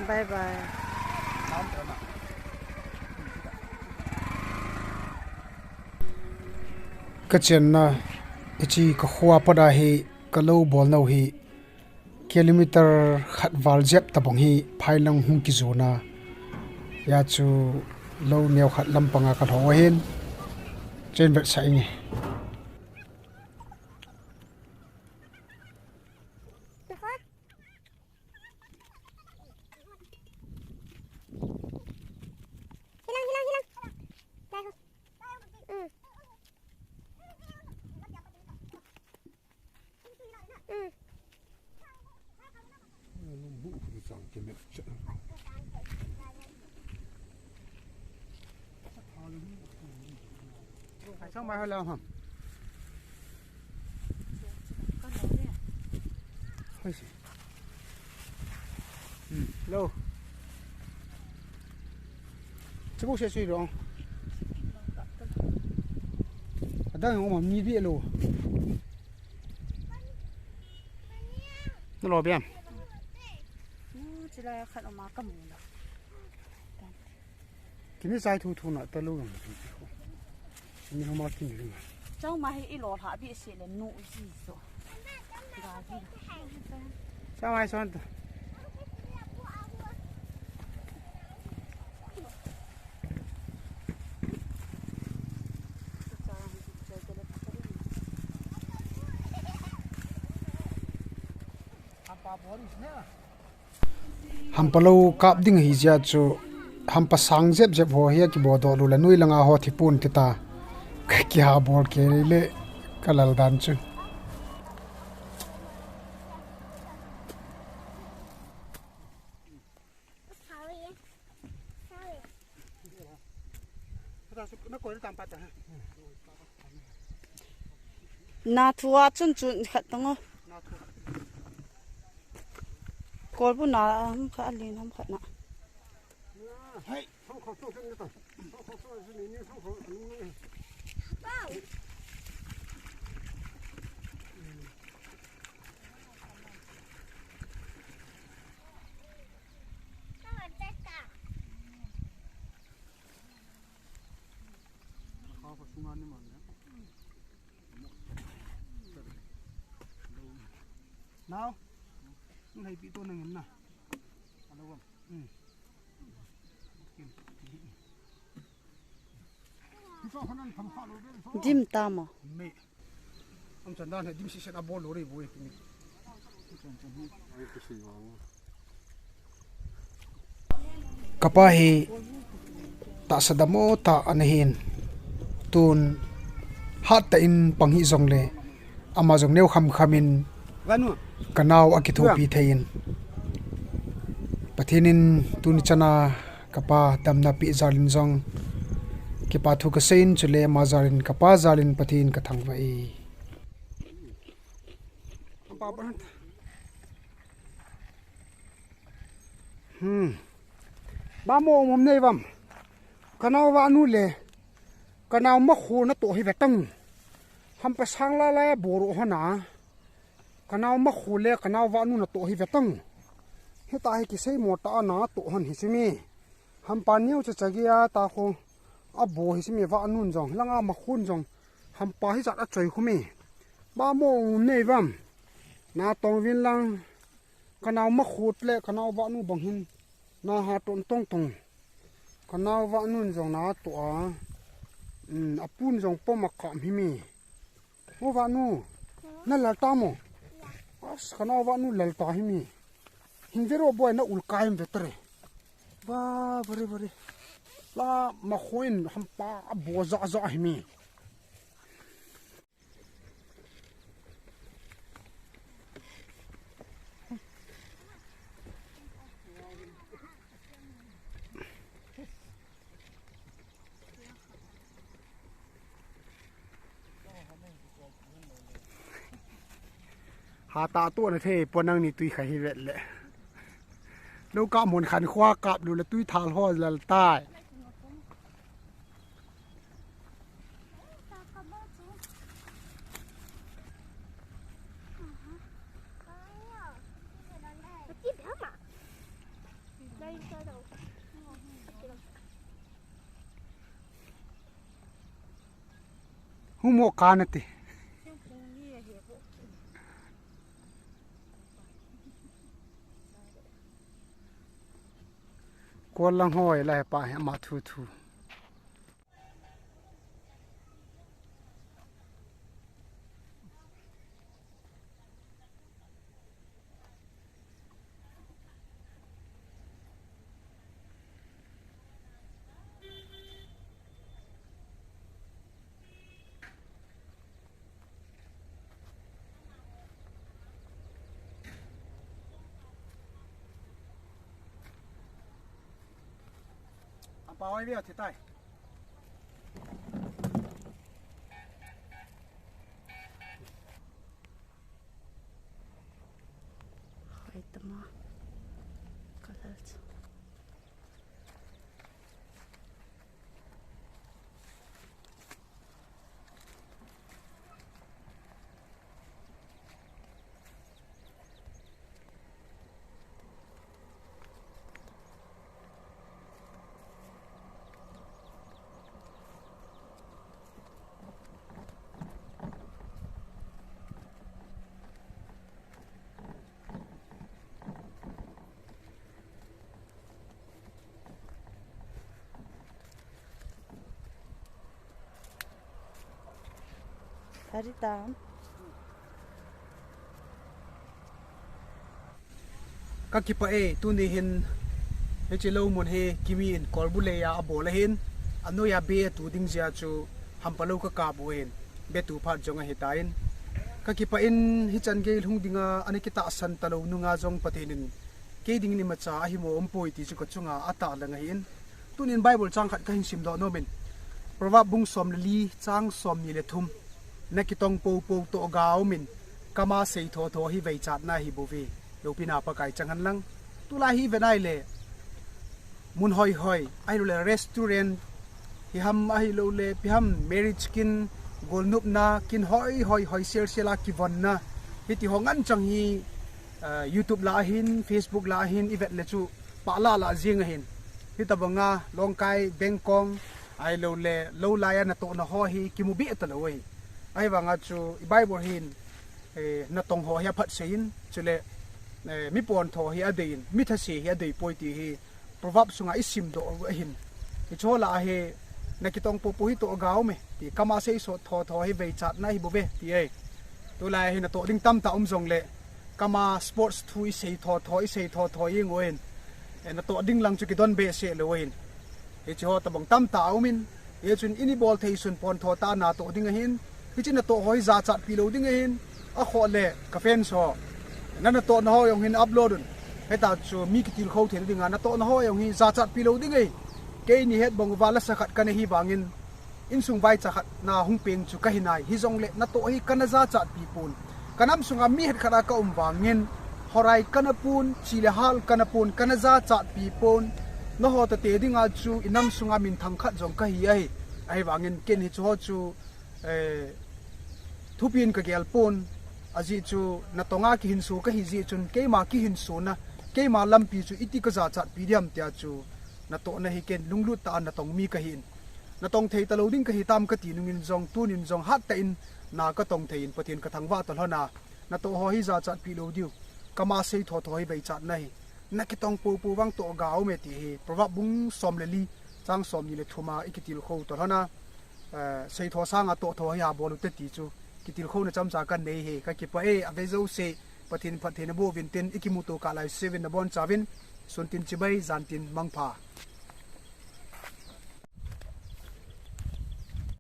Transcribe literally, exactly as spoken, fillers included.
Bye bye. Ka chenna, hiche ka kho a pat a hi ka lou bolna u hi kilometer khat val jep tabang hi phai lang hung kijon a. Hia chu lou neo khat lampang a ka lhou ahin. Chen vetsah inge. Hello. Chibu se sui dong. Adang ong ma mi bi lo. Na lo biam. Chila khat ma ka mu la. Kimi sai thu thu na ta lo. Ni homa kin ri. Chang ma hi i lo ha bi se le nu ji so. Ga ji. Chang mai son ta. Hampa lou kap ding hi jia chu, hampa sang jep jep ho hi akibo doh lou le nui langa ho thipun ti ta. Kiha bol ke le ka lal dan chu. Na thu a chun chun khat tang o. Kol bu na ham kha alin ham khat na. Now, nung hai pi to nang na. Alo bang. Hmm. Dim tamo. Me. Am chan dan he dim si sen a bol lo re bo e. Kapa hi tahsa damo ta ana hin, tun hat ta in pang hi jong le, ama jong neo kham kham in kanao akithopi thei in. Pathen in tuni chana kapa damna pi jal in jong kipa thu kasei in, chule ama jal in kapa jal in Pathen kathangvah e. Hmm. Ba mo mom nei vam. Kanao vahnu le kanao makhu natoh hi vetang. Hampa sang la la boro hona. Kanao makhu le kanao vahnu natoh hi vetang. Hita hi kisei mo ta natoh hon hi simi. Hampa neo cha cha gia ta kho. Abo hi simi vahnun jong. Langa makhun jong. Hampa hi jat achoi khumi. Ba mo mom nei vam. Natong vin lang. Kanao makhut le kanao vahnu bang hin naha ton tong tong. Kanao vahnun jong natoh a. Hmm, apun jong pom a kam hi mi. O vahnu, na lal ta mo? As, kanao vahnu lal ta hi mi. Hin vero boy na ul kai em vetre. Ba, bare bare. La makhoin hampa abo ja ja hi mi. Hata to na thei po nang ni tui kha hi vet le. Lo ka mon khan khwa kap lu le tui thal ho lal tai. Mumo ka na ti. Ko lang hoi la he pa he ma thu thu. Ang pawai biya, titay. Ay, tama. Kalal. Ka kipah e, tuni hin hiche lou mun hi Kimi in kolbu lei a abol ahin, anoi a be atu ding jeh a chu hampa lou ka kap u ahin, be tu phat jong ahitan. Ka kipah in hichan gei lhung dinga ana kitahsan talou nunga jong Pathen in kei dingin imacha ahimo umpoi ti chu ka chunga atahlang ahin. Tunin Bible chang khat kahin simdoh nomin. Proverb bung som le li, chang som ni le thum. Na kitong popo toh ga umin, kama sei thotho hi veichatna ahi bouve. Loupina Pakai chang hen lang. Tulai hi ven ahile, mun hoihoi, ahilouleh restaurant, hi ham ahilouleh, pi ham marriage kin, golnopna kin hoihoi, hoi selsel a kivonna. Hiti ho ngen chang hi, eh, YouTube lah a hin, Facebook lah a hin, i vet le chu pah lah lah jing ahin. Hitabanga, Lawngkai, Bengkong, ahilouleh, lou lai a natohna ho hi, kimu be talou ahi. Ahivanga chu, i Bible hin, eh, natong ho hi aphatsei in, chule, eh, mi pontho hi adei in, mi thase hi adei poi ti hi, Proverb sunga i simdoh u ahin. Hiche ho lah a hi, na kitong popo hi toh ga ume, ti kama sei thotho hi veichatna ahi bouve, ti e. Tulai hi natoh ding tamtah um jongle, kama sports thu i sei thotho, i sei thotho i ngu in. Eh, natoh ding lang chu kidon behseh lou ahin. Hiche ho tabang tamtah aumin. Hichun in i bol thei sun pontho tah a natoh ding ahin. Hiche natoh ho hi jachatpi lou ding ahin. Akhoh le ka fans ho. Na natohna ho jong hin upload un. Hita chu mi kitilkhou thei dinga natohna ho jong hi jachatpi lou ding ahi. Keini het bang uva lasa khat kana hi vangin. Insung vaicha khat na hung peng chu kahi nai. Hijongle natoh hi kana jachatpi pon. Ka nam sunga mi het khat a ka um vangin, horai kana pon, chi le hal kana pon, kana jachatpi pon. Nangho tate dinga chu i nam sunga minthang khat jong kahi ahi. Ahivangin ken hiche ho chu, eh, thupin ka gel pon. Ajeh chu natonga kihinso kahi jeh chun keima kihinsona, keima lampi chu iti ka jachatpi diam tia chu natohna hi ken lunglut tah a natong mi kahin. Natong thei talou ding kahi tam kati nungin jong, tunin jong hattah in na katong thei in Pathen ka thangvah talhon a, natoh ho hi jachatpi lou diu. Kama sei thotho hi veichatna ahi. Na kitong popo vang toh ga ume ti hi. Proverb bung som le li, chang som ni le thum a i kitilkhou talhon a, eh, sei tho sanga toh tho hi abol u te ti chu. Kitilkhouna chomcha kanei e, ka kipah e, ave jouse, Pathen in phattheina boh uvin tin, i kimuto kah lai seuvin nabonchauvin, sun tin chibai, jan tin mangpha.